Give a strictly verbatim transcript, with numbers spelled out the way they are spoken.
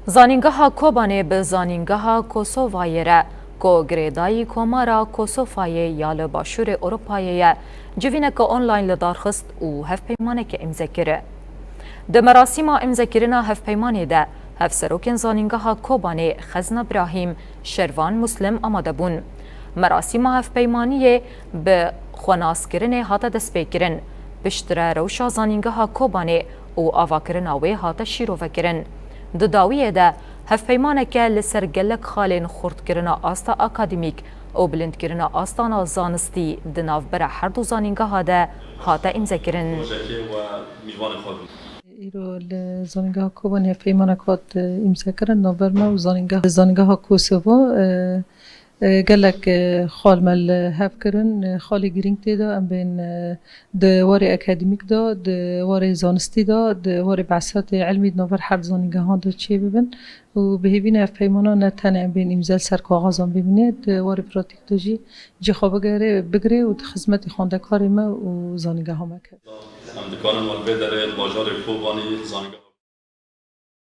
Zanîngeha Kobanê bi Zanîngeha Kosovayê re, ku girêdayî Komara Kosofayê ya li Başûrê Ewropayê ye, civîneke online li dar xist û hevpeymaneke îmze kir. Di merasîma îmzekirina hevpeymanê de, hevserokên Zanîngeha Kobanê Xezna Brahîm, Şervan Muslim amade bûn. Merasîma hevpeymaniyê bi xwenaskirinê hate destpêkirin. Piştre rewşa Zanîngeha Kobanê û avakirina wê hate şîrovekirin. Di dawiyê de hevpeymaneke li ser gelek xalên xurtkirina asta akademîk û bilindkirina astana zanistî di navbera her du zanîngeha de hate îmzekirin. Rojekê we mîvanê xwe bû. Îro li Zanîngeha Kobanê hevpeymanek hat, e, îmzekirin navber me û zanîngeha, Zanîngeha Kosovo, e, e, gelek, e, xal me li hev kirin. E, xalê girîng tê de em bên, e, di warê akademîk de, di warê zanistî de, di warê behsatê ilmî di navber her zanîngehan de çêbibin û bi hêvî ne ev peymana ne tenê em bên îmze li ser kaxezan bimîne, di warê pratîk de jî cî xwe bigere, bigire û di xizmetê xwendekarê me û zanîngeha me keve. Em dikarin we li vê derê li bajarê Kobanî zanîngeha